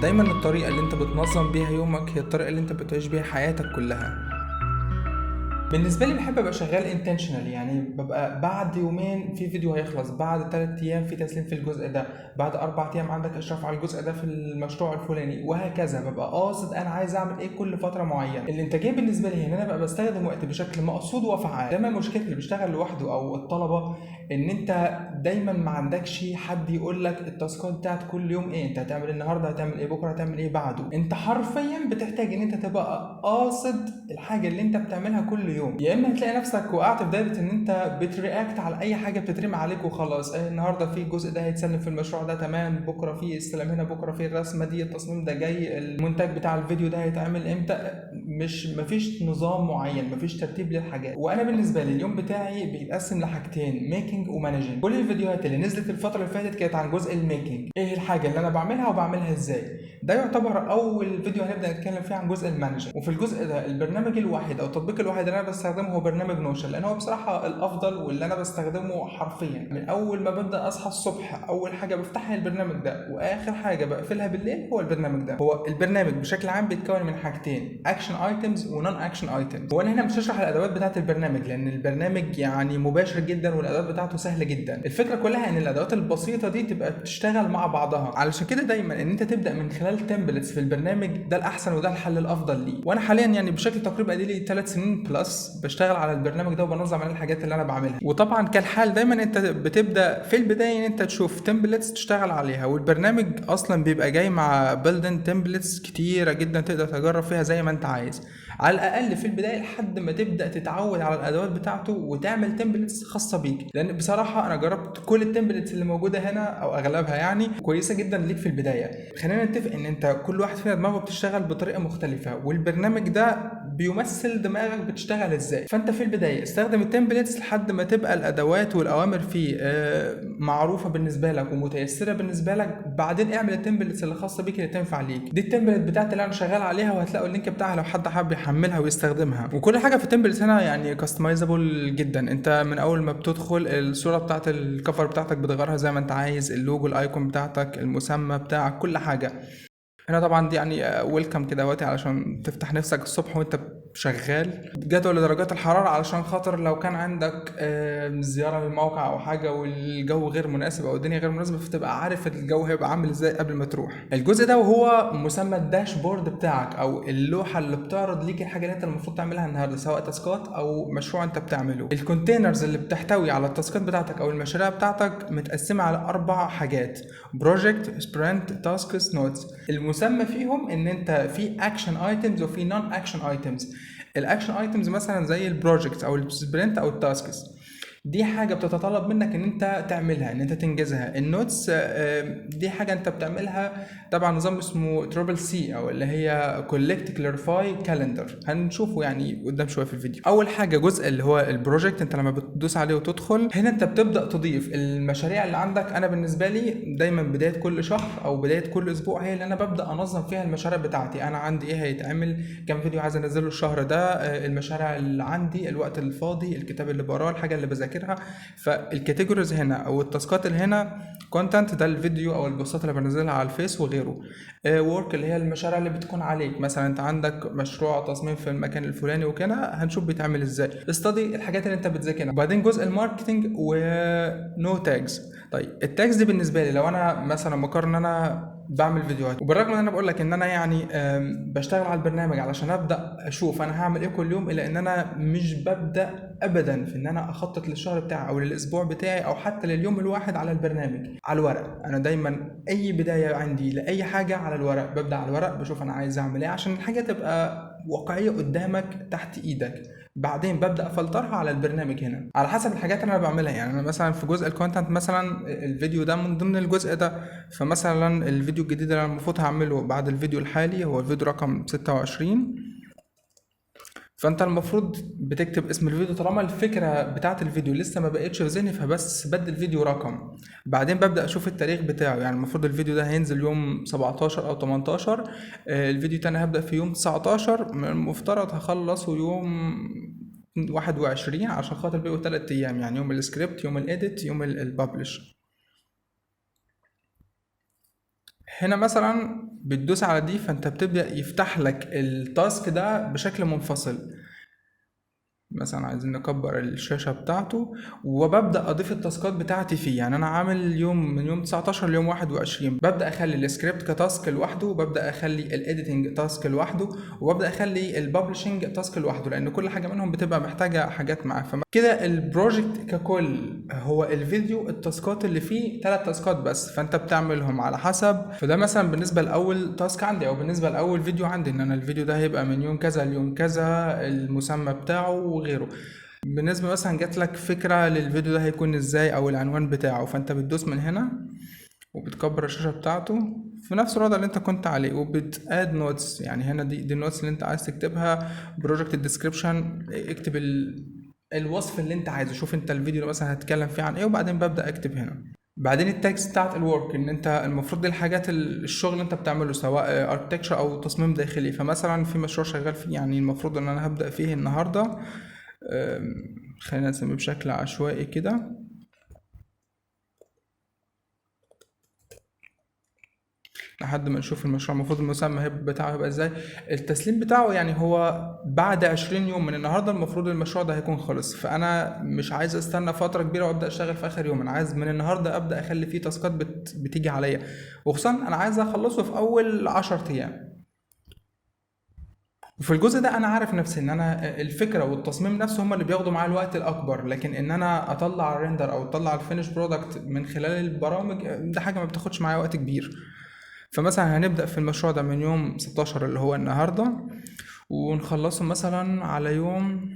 دايما الطريقة اللي انت بتنظم بيها يومك هي الطريقة اللي انت بتعيش بيها حياتك كلها. بالنسبة لي بحب ابقى شغال intentional، يعني ببقى بعد يومين في فيديو هيخلص، بعد 3 ايام في تسليم في الجزء ده، بعد 4 ايام عندك اشراف على الجزء ده في المشروع الفلاني، وهكذا. ببقى قاصد انا عايز اعمل ايه كل فترة معينة. الانتاجية بالنسبة لي هي ان انا ببقى بستخدم وقت بشكل مقصود وفعال. دايما مشكلة اللي بيشتغل لوحده او الطلبة ان انت دايما ما عندكش حد يقول لك التاسكات بتاعت كل يوم ايه، انت هتعمل ايه النهارده، هتعمل ايه بكره، هتعمل ايه بعده. انت حرفيا بتحتاج ان انت تبقى قاصد الحاجة اللي انت بتعملها كل يوم، يا اما هتلاقي نفسك وقعت في دايرة ان انت بت react على اي حاجة بتترمي عليك وخلاص. النهارده في الجزء ده هيتسلم في المشروع ده، تمام، بكره في استلام هنا، بكره في الرسمة دي، التصميم ده جاي، المونتاج بتاع الفيديو ده هيتعمل امتى. مش مفيش نظام معين، مفيش ترتيب للحاجات. وانا بالنسبة لي اليوم بتاعي بيتقسم لحاجتين، making و managing. كل الفيديوهات اللي نزلت الفترة اللي فاتت كانت عن جزء ال making، ايه الحاجة اللي انا بعملها وبعملها ازاي. ده يعتبر اول فيديو هنبدا نتكلم فيه عن جزء ال managing. وفي الجزء ده البرنامج الوحيد او التطبيق الوحيد اللي انا بستخدمه هو برنامج Notion، لان هو بصراحة الافضل واللي انا بستخدمه حرفيا من اول ما ببدا اصحى الصبح. اول حاجة بفتحها البرنامج ده، واخر حاجة بقفلها بالليل هو البرنامج ده. هو البرنامج بشكل عام بيتكون من حاجتين، action items و non action items. وانا هنا مش هشرح الادوات بتاعه البرنامج لان البرنامج يعني مباشر جدا والادوات بتاعته سهلة جدا. الفكرة كلها ان الادوات البسيطة دي تبقى بتشتغل مع بعضها، علشان كده دايما ان انت تبدا من خلال templates في البرنامج ده الاحسن وده الحل الافضل ليه. وانا حاليا يعني بشكل تقريبي ادي لي 3 سنين plus بشتغل على البرنامج ده وبنظم عليه الحاجات اللي انا بعملها. وطبعا كالحال دايما انت بتبدا في البداية ان انت تشوف templates تشتغل عليها، والبرنامج اصلا بيبقى جاي مع built-in templates كتيرة جدا تقدر تجرب فيها زي ما انت عايز، على الاقل في البداية لحد ما تبدا تتعود على الادوات بتاعته وتعمل templates خاصة بيك. لان بصراحة انا جربت كل ال templates اللي موجودة هنا او اغلبها، يعني كويسة جدا ليك في البداية. خلينا نتفق ان انت كل واحد فينا دماغه بتشتغل بطريقة مختلفة، والبرنامج ده بيمثل دماغك بتشتغل ازاي. فانت في البداية استخدم ال templates لحد ما تبقى الادوات والاوامر فيه معروفة بالنسبة لك ومتيسره بالنسبة لك، بعدين اعمل ال templates اللي خاصة بيك اللي تنفع ليك. دي ال template بتاعتي اللي انا شغال عليها، وهتلاقوا ال link بتاعها لو حد حابب يحملها ويستخدمها. وكل حاجة في ال templates هنا يعني customizable جدا. انت من اول ما بتدخل الصورة بتاعت ال cover بتاعتك بتغيرها زي ما انت عايز، ال logo، ال icon بتاعتك، المسمى بتاعك، كل حاجة هنا. طبعا دي يعني welcome كده وقتي علشان تفتح نفسك الصبح وانت شغال. جدول درجات الحرارة علشان خاطر لو كان عندك زيارة للموقع او حاجة والجو غير مناسب او الدنيا غير مناسبة، فتبقى عارف الجو هيبقى عامل ازاي قبل ما تروح. الجزء ده وهو مسمى ال dashboard بتاعك او اللوحة اللي بتعرض ليك الحاجة اللي انت المفروض تعملها النهاردة، سواء تاسكات او مشروع انت بتعمله. ال containers اللي بتحتوي على التاسكات بتاعتك او المشاريع بتاعتك متقسمة على 4 حاجات: project، sprint، tasks، notes. المسمى فيهم ان انت في action items وفي non action items. ال action items مثلا زي ال project او ال sprint او ال tasks، دي حاجة بتتطلب منك ان انت تعملها، ان انت تنجزها. ال notes دي حاجة انت بتعملها تبع نظام اسمه triple C، او اللي هي collect clarify calendar، هنشوفه يعني قدام شوية في الفيديو. اول حاجة جزء اللي هو ال project، انت لما بتدوس عليه وتدخل هنا انت بتبدا تضيف المشاريع اللي عندك. انا بالنسبة لي دايما بداية كل شهر او بداية كل اسبوع هي اللي انا ببدا انظم فيها المشاريع بتاعتي. انا عندي ايه هيتعمل، كام فيديو عايز انزله الشهر ده، المشاريع اللي عندي، الوقت الفاضي، الكتاب اللي بقراه، الحاجة اللي بذاكرها. فال categories هنا او التاسكات اللي هنا، content ده الفيديو او البوستات اللي بنزلها على الفيس وغيره، work اللي هي المشاريع اللي بتكون عليك، مثلا انت عندك مشروع تصميم في المكان الفلاني وكده هنشوف بيتعمل ازاي، study الحاجات اللي انت بتذاكرها، وبعدين جزء ال marketing و no tags. طيب ال tags دي بالنسبة لي لو انا مثلا مقرر ان انا بعمل فيديوهات، وبالرغم ان انا بقول لك ان انا يعني بشتغل على البرنامج علشان ابدا اشوف انا هعمل ايه كل يوم، الا ان انا مش ببدا ابدا في ان انا اخطط للشهر بتاعي او للاسبوع بتاعي او حتى لليوم الواحد على البرنامج على الورق. انا دايما اي بداية عندي لاي حاجة على الورق، ببدا على الورق، بشوف انا عايز اعمل ايه عشان الحاجة تبقى واقعية قدامك تحت ايدك، بعدين ببدا افلترها على البرنامج هنا على حسب الحاجات اللي انا بعملها. يعني انا مثلا في جزء ال content مثلا الفيديو ده من ضمن الجزء ده، فمثلا الفيديو الجديد اللي انا المفروض هعمله بعد الفيديو الحالي هو الفيديو رقم 26، فانت المفروض بتكتب اسم الفيديو طالما الفكرة بتاعت الفيديو لسه ما بقتش في ذهني، فبس بدي الفيديو رقم، بعدين ببدا اشوف التاريخ بتاعه. يعني المفروض الفيديو ده هينزل يوم 17 او 18، الفيديو التاني هبدا في يوم 19، من المفترض هخلصه يوم 21 عشان خاطر بيبقوا 3 ايام، يعني يوم السكريبت، يوم ال edit، يوم ال publish. هنا مثلا بتدوس على دي فانت بتبدأ يفتح لك ال task ده بشكل منفصل. مثلا عايزين نكبر الشاشة بتاعته، وببدأ أضيف ال task ات بتاعتي فيه. يعني أنا عامل يوم من يوم 19 ليوم 21، ببدأ أخلي ال script ك task لوحده، وببدأ أخلي ال editing task لوحده، وببدأ أخلي ال publishing task لوحده، لأن كل حاجة منهم بتبقى محتاجة حاجات معاه. فكده ال project ككل هو الفيديو ال task ات اللي فيه 3 task ات بس، فأنت بتعملهم على حسب. فده مثلا بالنسبة لأول task عندي، أو بالنسبة لأول فيديو عندي، إن أنا الفيديو ده هيبقى من يوم كذا ليوم كذا، المسمى بتاعه وغيره. بالنسبة مثلا جات لك فكرة للفيديو ده هيكون ازاي او العنوان بتاعه، فانت بتدوس من هنا وبتكبر الشاشة بتاعته في نفس الوضع اللي انت كنت عليه، وبت add notes. يعني هنا دي ال notes اللي انت عايز تكتبها، project description، اكتب الوصف اللي انت عايزه، شوف انت الفيديو ده مثلا هتتكلم فيه عن ايه، وبعدين ببدأ اكتب هنا. بعدين ال tags بتاعت ال work، ان انت المفروض دي الحاجات الشغل اللي انت بتعمله سواء architecture او تصميم داخلي. فمثلا في مشروع شغال فيه، يعني المفروض ان انا هبدأ فيه النهارده، خلينا نسميه بشكل عشوائي كده، لحد ما نشوف المشروع المفروض المسمى بتاعه هيبقى ازاي. التسليم بتاعه يعني هو بعد 20 يوم من النهارده المفروض المشروع ده هيكون خلص، فانا مش عايز استنى فترة كبيرة وابدا اشتغل في اخر يوم، انا عايز من النهارده ابدا اخلي فيه task ات بتيجي عليا، وخصوصا انا عايز اخلصه في اول 10 ايام. وفي الجزء ده انا عارف نفسي ان انا الفكرة والتصميم نفسه هما اللي بياخدوا معايا الوقت الاكبر، لكن ان انا اطلع ال render او اطلع ال finish product من خلال البرامج ده حاجة ما بتاخدش معايا وقت كبير. فمثلا هنبدا في المشروع ده من يوم 16 اللي هو النهارده، ونخلصه مثلا على يوم،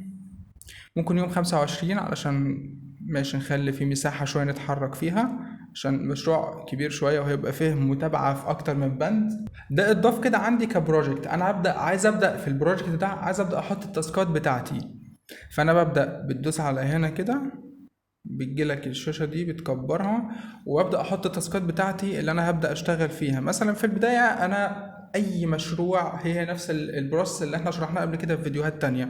ممكن يوم 25، علشان ماشي نخلي فيه مساحة شوية نتحرك فيها، عشان المشروع كبير شوية وهيبقى فيه متابعة في أكتر من بند. ده اتضاف كده عندي ك project. أنا عايز أبدأ في ال project ده، عايز أبدأ أحط ال task ات بتاعتي. فأنا ببدأ بتدوس على هنا كده، بتجيلك الشاشة دي بتكبرها، وأبدأ أحط ال task ات بتاعتي اللي أنا هبدأ أشتغل فيها. مثلا في البداية أنا أي مشروع هي نفس ال process اللي احنا شرحناها قبل كده في فيديوهات تانية،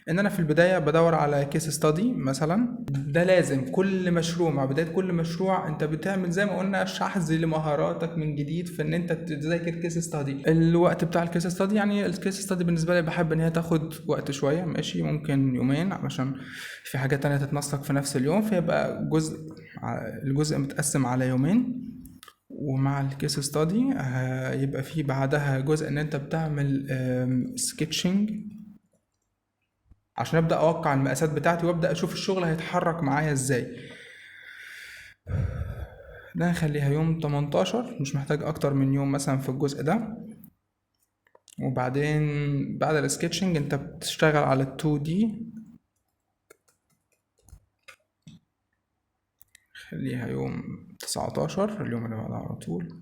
إن أنا في البداية بدور على case study مثلا. ده لازم كل مشروع، مع بداية كل مشروع أنت بتعمل زي ما قلنا شحذ لمهاراتك من جديد في إن أنت تذاكر case study. الوقت بتاع ال case study، يعني ال case study بالنسبة لي بحب إن هي تاخد وقت شوية، ماشي ممكن يومين، علشان في حاجات تانية تتنسق في نفس اليوم، فيبقى الجزء متقسم على يومين. ومع ال case study هيبقى في بعدها جزء ان انت بتعمل sketching عشان ابدا اوقع المقاسات بتاعتي وابدا اشوف الشغل هيتحرك معايا ازاي. ده هنخليها يوم 18، مش محتاج اكتر من يوم مثلا في الجزء ده. وبعدين بعد ال sketching انت بتشتغل على ال 2D، خليها يوم 19 اليوم اللي بعده على طول،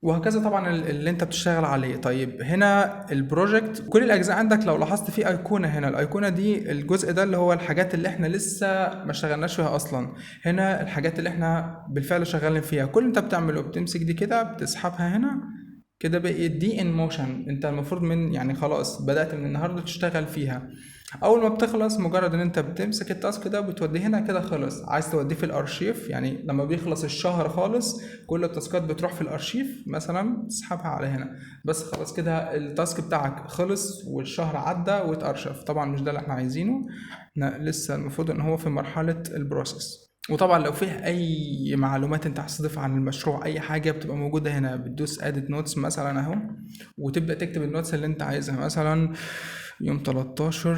وهكذا. طبعا اللي انت بتشتغل عليه. طيب هنا ال project كل الاجزاء عندك لو لاحظت في ايقونة هنا، الايقونه دي الجزء ده اللي هو الحاجات اللي احنا لسه ما اشتغلناش فيها اصلا، هنا الحاجات اللي احنا بالفعل شغالين فيها. كل اللي انت بتعمله بتمسك دي كده بتسحبها هنا كده، بقت دي in motion. انت المفروض من يعني خلاص بدأت من النهارده تشتغل فيها. اول ما بتخلص مجرد ان انت بتمسك ال task ده بتوديه هنا كده خلص. عايز توديه في الارشيف، يعني لما بيخلص الشهر خالص كل ال task ات بتروح في الارشيف مثلا، تسحبها على هنا بس، خلاص كده ال task بتاعك خلص والشهر عدى واتارشف. طبعا مش ده اللي احنا عايزينه، احنا لسه المفروض ان هو في مرحلة ال process. وطبعا لو فيه اي معلومات انت عايز تضيفها عن المشروع اي حاجة بتبقى موجودة هنا، بتدوس add notes مثلا اهو، وتبدا تكتب ال notes اللي انت عايزها. مثلا يوم 13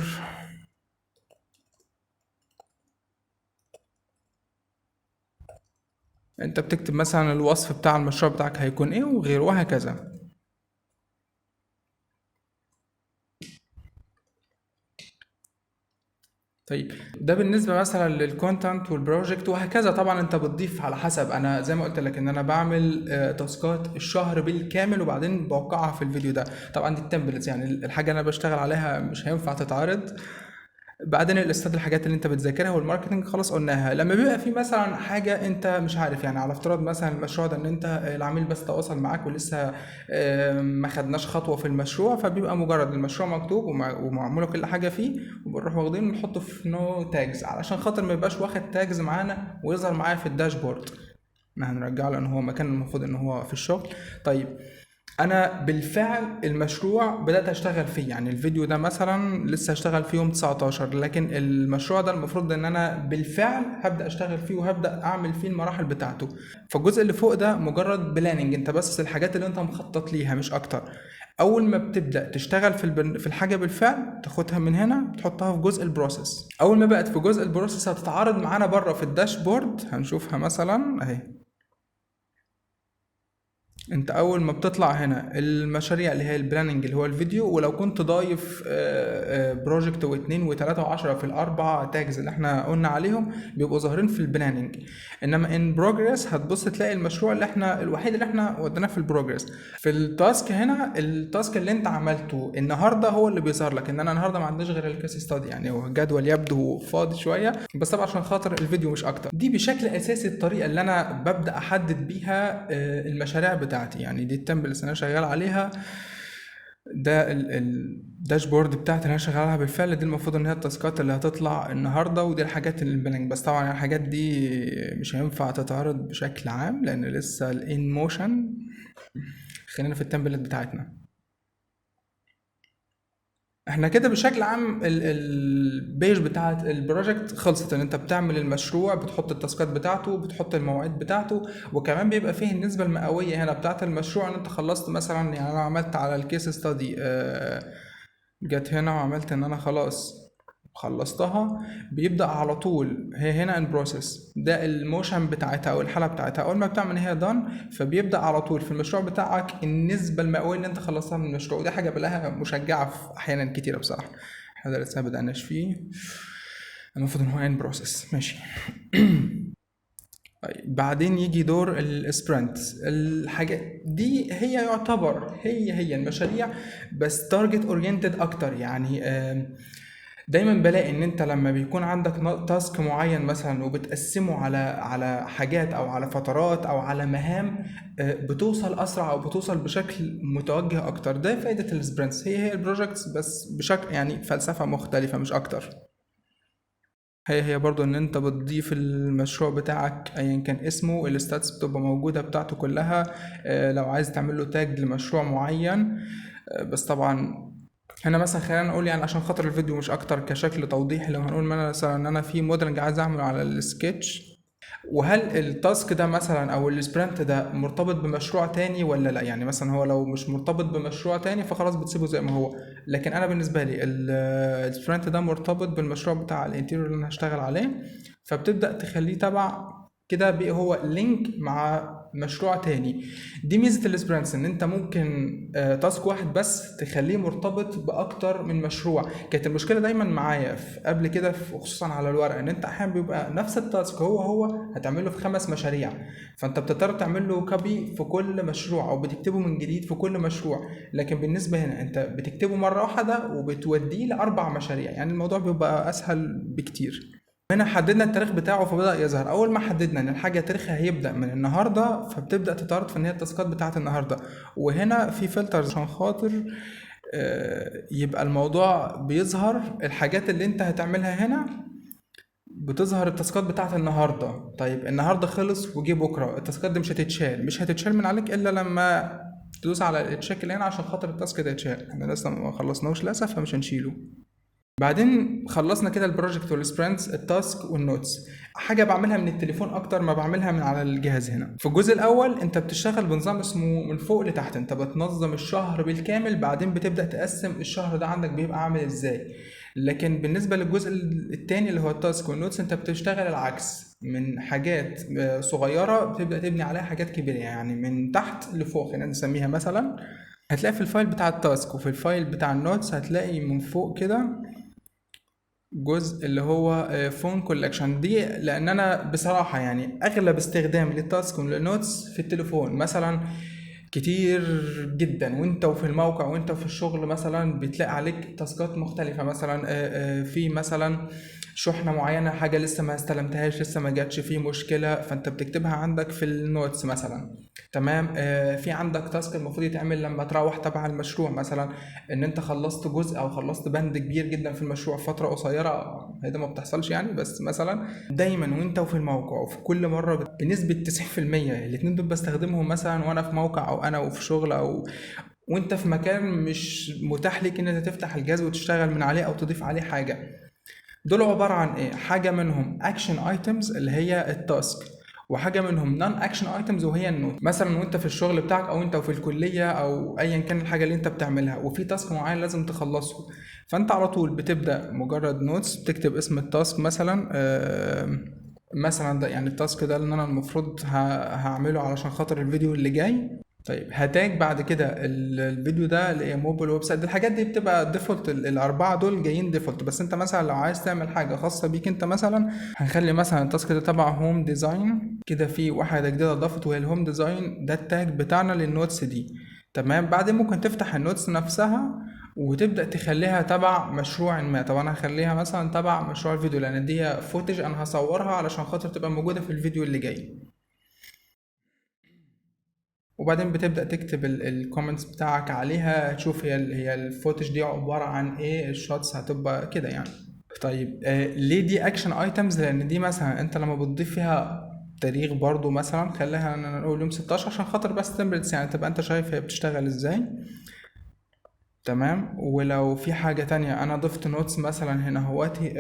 انت بتكتب مثلا الوصف بتاع المشروع بتاعك هيكون ايه وغيره وهكذا. طيب ده بالنسبة مثلا لل content وال project وهكذا. طبعا انت بتضيف على حسب، انا زي ما قلت لك ان انا بعمل task ات الشهر بالكامل وبعدين بوقعها في الفيديو ده. طبعا دي ال templates، يعني الحاجة اللي انا بشتغل عليها مش هينفع تتعرض. بعدين ال study الحاجات اللي انت بتذاكرها، وال marketing خلاص قلناها. لما بيبقى في مثلا حاجة انت مش عارف، يعني على افتراض مثلا المشروع ده ان انت العميل بس تواصل معاك ولسه ما خدناش خطوة في المشروع، فبيبقى مجرد المشروع مكتوب ومعموله كل حاجة فيه، وبنروح واخدينه ونحطه في no tags علشان خاطر ما يبقاش واخد tags معانا ويظهر معايا في ال dashboard. احنا هنرجعه لان هو مكان المفروض ان هو في الشغل. طيب انا بالفعل المشروع بدات اشتغل فيه، يعني الفيديو ده مثلا لسه هشتغل فيه يوم 19، لكن المشروع ده المفروض ان انا بالفعل هبدا اشتغل فيه وهبدا اعمل فيه المراحل بتاعته. فالجزء اللي فوق ده مجرد planning، انت بس الحاجات اللي انت مخطط ليها مش اكتر. اول ما بتبدا تشتغل في الحاجة بالفعل تاخدها من هنا تحطها في جزء ال process. اول ما بقت في جزء ال process هتتعرض معانا بره في ال dashboard، هنشوفها مثلا اهي. انت اول ما بتطلع هنا المشاريع اللي هي ال planning اللي هو الفيديو، ولو كنت ضايف project واثنين وثلاثة وعشرة في الاربع tags اللي احنا قلنا عليهم بيبقوا ظاهرين في ال planning. انما in progress هتبص تلاقي المشروع اللي احنا الوحيد اللي احنا وديناه في ال progress. في ال task هنا ال task اللي انت عملته النهارده هو اللي بيظهر لك. ان انا النهارده ما عنديش غير ال case study، يعني هو الجدول يبدو فاضي شوية بس طبعا عشان خاطر الفيديو مش اكتر. دي بشكل اساسي الطريقة اللي انا ببدا احدد بيها المشاريع بتاعتي. يعني دي ال template اللي انا شغال عليها، ده ال dashboard بتاعتي اللي انا شغال عليها بالفعل. دي المفروض ان هي ال task ات اللي هتطلع النهارده، ودي الحاجات اللي ال planning. بس طبعا الحاجات دي مش هينفع تتعرض بشكل عام لان لسه ال in motion. خلينا في ال template بتاعتنا. احنا كده بشكل عام ال page بتاعت ال project خلصت، ان انت بتعمل المشروع، بتحط ال task ات بتاعته، بتحط المواعيد بتاعته، وكمان بيبقى فيه النسبة المئوية هنا بتاعت المشروع ان انت خلصت مثلا. يعني انا عملت على ال case study، جت هنا وعملت ان انا خلاص خلصتها، بيبدأ على طول هي هنا in process، ده ال motion بتاعتها او الحالة بتاعتها. اول ما بتعمل هي done فبيبدأ على طول في المشروع بتاعك النسبة المئوية اللي انت خلصتها من المشروع. ودي حاجة بلاها مشجعة في احيانا كتيرة بصراحة. احنا ده لسه ما بدأناش فيه، المفروض ان هو in process ماشي. طيب بعدين يجي دور ال sprint. الحاجة دي هي يعتبر هي المشاريع بس target oriented اكتر. يعني دايما بلاقي ان انت لما بيكون عندك task معين مثلا وبتقسمه على حاجات او على فترات او على مهام، بتوصل اسرع او بتوصل بشكل متوجه اكتر. ده فائدة ال sprints، هي ال projects بس بشكل يعني فلسفة مختلفة مش اكتر. هي برضو ان انت بتضيف المشروع بتاعك ايا كان اسمه، ال stats بتبقى موجودة بتاعته كلها، لو عايز تعمل له tag لمشروع معين. بس طبعا هنا مثلا خلينا نقول يعني عشان خاطر الفيديو مش اكتر كشكل توضيحي، لو هنقول مثلا ان انا في modeling عايز اعمله على السكتش، وهل ال task ده مثلا او ال sprint ده مرتبط بمشروع تاني ولا لا. يعني مثلا هو لو مش مرتبط بمشروع تاني فخلاص بتسيبه زي ما هو، لكن انا بالنسبة لي ال sprint ده مرتبط بالمشروع بتاع ال interior اللي انا هشتغل عليه، فبتبدا تخليه تبع كده بقى هو link مع مشروع تاني. دي ميزة ال sprints، ان انت ممكن task واحد بس تخليه مرتبط باكتر من مشروع. كانت المشكلة دايما معايا قبل كده خصوصا على الورق، ان انت احيانا بيبقى نفس ال task هو هتعمله في 5 مشاريع، فانت بتضطر تعمل له copy في كل مشروع او بتكتبه من جديد في كل مشروع. لكن بالنسبة هنا انت بتكتبه مرة واحدة وبتوديه ل4 مشاريع، يعني الموضوع بيبقى اسهل بكتير. هنا حددنا التاريخ بتاعه فبدأ يظهر. أول ما حددنا إن الحاجة تاريخها هيبدأ من النهاردة، فبتبدأ تتعرض في إن هي ال task ات بتاعت النهاردة. وهنا في filters عشان خاطر يبقى الموضوع بيظهر الحاجات اللي أنت هتعملها هنا، بتظهر ال task ات بتاعت النهاردة. طيب النهاردة خلص وجي بكرة، ال task ات دي مش هتتشال من عليك إلا لما تدوس على ال check اللي هنا عشان خاطر ال task ده يتشال. احنا لسه ما خلصناهوش للأسف فمش هنشيله. بعدين خلصنا كده ال project وال sprints، ال task وال notes. حاجة بعملها من التليفون اكتر ما بعملها من على الجهاز. هنا في الجزء الاول انت بتشتغل بنظام اسمه من فوق لتحت، انت بتنظم الشهر بالكامل، بعدين بتبدا تقسم الشهر ده عندك بيبقى عامل ازاي. لكن بالنسبة للجزء الثاني اللي هو ال task وال notes، انت بتشتغل العكس، من حاجات صغيرة بتبدا تبني عليها حاجات كبيرة، يعني من تحت لفوق خلينا نسميها. مثلا هتلاقي في ال file بتاع ال task وفي ال file بتاع ال notes هتلاقي من فوق كده جزء اللي هو phone collection. دي لان انا بصراحة يعني اغلب استخدامي لل task وال notes في التليفون مثلا كتير جدا، وانت وفي الموقع وانت في الشغل مثلا بتلاقي عليك task ات مختلفة. مثلا في مثلا شحنه معينه، حاجة لسه ما استلمتهاش، لسه ما جاتش، في مشكله، فانت بتكتبها عندك في ال notes مثلا. تمام. في عندك task المفروض يتعمل لما تروح تبع المشروع، مثلا ان انت خلصت جزء او خلصت بند كبير جدا في المشروع في فترة قصيره، هذا ما بتحصلش يعني، بس مثلا دايما وانت وفي الموقع وفي كل مرة بنسبة 90% الاثنين دول بستخدمهم مثلا وانا في موقع او انا وفي شغل او وانت في مكان مش متاح ليك ان انت تفتح الجهاز وتشتغل من عليه او تضيف عليه حاجة. دول عبارة عن ايه؟ حاجة منهم action items اللي هي ال task، وحاجه منهم non action items وهي ال note. مثلا وانت في الشغل بتاعك او انت في الكلية او ايا كان الحاجة اللي انت بتعملها وفي task معين لازم تخلصه، فانت على طول بتبدا مجرد notes بتكتب اسم ال task مثلا، مثلا ده يعني ال task ده اللي انا المفروض هعمله علشان خاطر الفيديو اللي جاي. طيب ه tag بعد كده الفيديو ده ل mobile website. الحاجات دي بتبقى default، الاربعة دول جايين default، بس انت مثلا لو عايز تعمل حاجة خاصة بيك انت، مثلا هنخلي مثلا ال task ده تبع home design كده، في واحدة جديدة اضافت وهي ال home design، ده ال tag بتاعنا لل notes دي. تمام. بعدين ممكن تفتح ال notes نفسها وتبدا تخليها تبع مشروع ما. طب انا هخليها مثلا تبع مشروع الفيديو لان دي footage انا هصورها علشان خاطر تبقى موجودة في الفيديو اللي جاي. وبعدين بتبدأ تكتب ال comments بتاعك عليها، تشوف هي ال footage دي عبارة عن ايه، ال shots هتبقى كده يعني. طيب ليه دي action items؟ لان دي مثلا انت لما بتضيف فيها تاريخ برضو، مثلا خليها نقول يوم 16 عشان خاطر بس templates يعني تبقى انت شايف هي بتشتغل ازاي. تمام. ولو في حاجة تانية انا ضفت notes مثلا هنا اهوتي،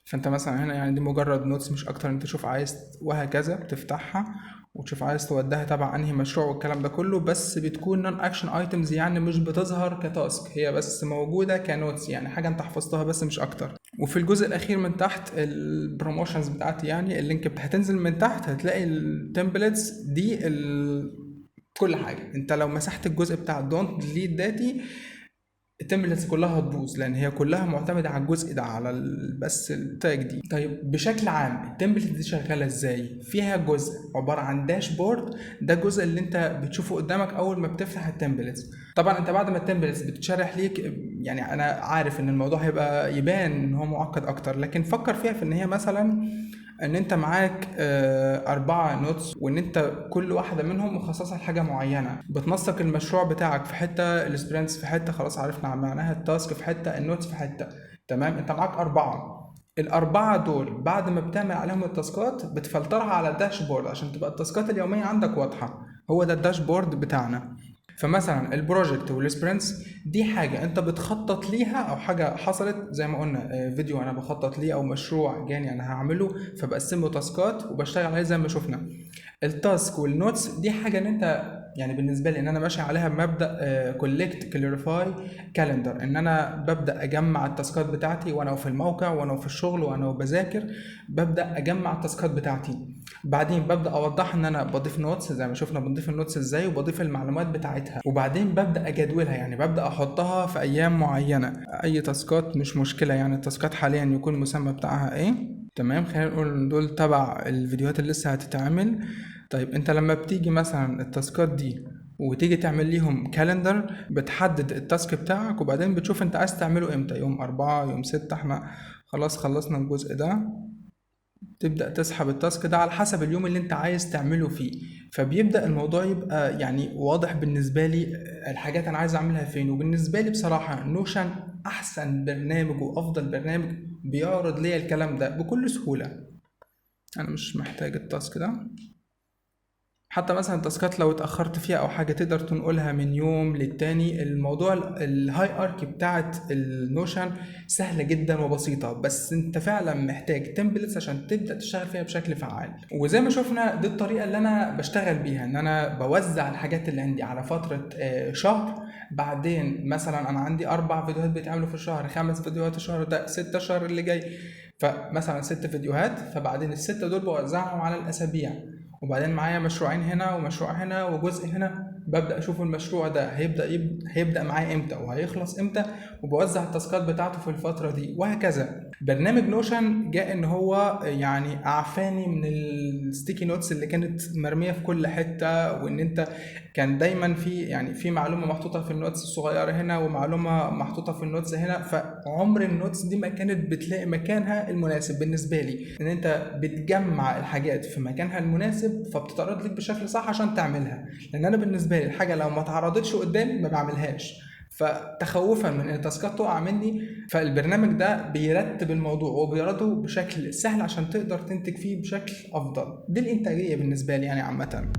فانت مثلا هنا يعني دي مجرد notes مش اكتر، انت شوف عايز وهكذا بتفتحها وتشوف عايز توديها تبع انهي مشروع والكلام ده كله، بس بتكون non action items يعني مش بتظهر ك task، هي بس موجودة ك notes يعني حاجة انت حفظتها بس مش اكتر. وفي الجزء الاخير من تحت ال promotions بتاعتي، يعني ال link هتنزل من تحت هتلاقي ال templates دي كل حاجة. انت لو مسحت الجزء بتاع don't delete data ال templates كلها هتبوظ، لان هي كلها معتمدة على الجزء ده، على بس ال tag دي. طيب بشكل عام ال template دي شغالة ازاي؟ فيها جزء عبارة عن dashboard، ده الجزء اللي انت بتشوفه قدامك اول ما بتفتح ال templates. طبعا انت بعد ما ال templates بتتشرح ليك، يعني انا عارف ان الموضوع هيبقى يبان ان هو معقد اكتر، لكن فكر فيها في ان هي مثلا ان انت معاك 4 notes، وان انت كل واحدة منهم مخصصة لحاجة معينة، بتنسق المشروع بتاعك في حتة، ال sprints في حتة، خلاص عرفنا معناها، ال task في حتة، ال notes في حتة. تمام. انت معاك 4، ال4 دول بعد ما بتعمل عليهم ال task ات بتفلترها على ال dashboard عشان تبقى ال task ات اليومية عندك واضحة. هو ده ال dashboard بتاعنا. فمثلا ال project وال sprints دي حاجة انت بتخطط ليها او حاجة حصلت زي ما قلنا، فيديو انا بخطط ليه او مشروع جاني انا هعمله، فبقسمه task ات وبشتغل عليه زي ما شفنا. ال task وال notes دي حاجة ان انت يعني بالنسبة لي ان انا ماشي عليها بمبدا collect clarify calendar، ان انا ببدا اجمع ال task ات بتاعتي وانا في الموقع وانا في الشغل وانا بذاكر، ببدا اجمع ال task ات بتاعتي. بعدين ببدا اوضح ان انا بضيف notes زي ما شفنا بنضيف ال notes ازاي، وبضيف المعلومات بتاعتها، وبعدين ببدا اجدولها، يعني ببدا احطها في ايام معينة. اي task ات مش مشكلة، يعني ال task ات حاليا يكون المسمى بتاعها ايه. تمام. خلينا نقول دول تبع الفيديوهات اللي لسه هتتعمل. طيب انت لما بتيجي مثلا ال task ات دي وتيجي تعمل ليهم calendar، بتحدد ال task بتاعك وبعدين بتشوف انت عايز تعمله امتى، يوم 4 يوم 6، احنا خلاص خلصنا الجزء ده، تبدأ تسحب ال task ده على حسب اليوم اللي انت عايز تعمله فيه. فبيبدأ الموضوع يبقى يعني واضح بالنسبة لي الحاجات انا عايز اعملها فين. وبالنسبة لي بصراحة Notion احسن برنامج وافضل برنامج بيعرض لي الكلام ده بكل سهولة. انا مش محتاج ال task ده. حتى مثلا ال task ات لو اتأخرت فيها او حاجة تقدر تنقلها من يوم للتاني. الموضوع ال hierarchy بتاعت ال Notion سهلة جدا وبسيطة، بس انت فعلا محتاج templates عشان تبدأ تشتغل فيها بشكل فعال. وزي ما شفنا دي الطريقة اللي انا بشتغل بيها، ان انا بوزع الحاجات اللي عندي على فترة شهر. بعدين مثلا انا عندي 4 فيديوهات بيتعملوا في الشهر، 5 فيديوهات الشهر ده، 6 الشهر اللي جاي، فمثلا 6 فيديوهات، فبعدين ال6 دول بوزعهم على الاسابيع، وبعدين معايا مشروعين هنا ومشروع هنا وجزء هنا. ببدا اشوف المشروع ده هيبدا معايا امتى وهيخلص امتى، وبوزع ال task ات بتاعته في الفترة دي وهكذا. برنامج Notion جاء ان هو يعني اعفاني من ال sticky notes اللي كانت مرمية في كل حته، وان انت كان دايما في يعني في معلومة محطوطة في ال notes الصغيرة هنا ومعلومه محطوطة في ال notes هنا، فعمر ال notes دي ما كانت بتلاقي مكانها المناسب. بالنسبة لي ان انت بتجمع الحاجات في مكانها المناسب فبتتعرض لك بشكل صح عشان تعملها، لان انا بالنسبة لي الحاجة لو ما اتعرضتش قدامي ما بعملهاش، فتخوفا من ان ال task ات تقع مني، فالبرنامج ده بيرتب الموضوع وبيعرضه بشكل سهل عشان تقدر تنتج فيه بشكل افضل. دي الانتاجية بالنسبة لي يعني عامة.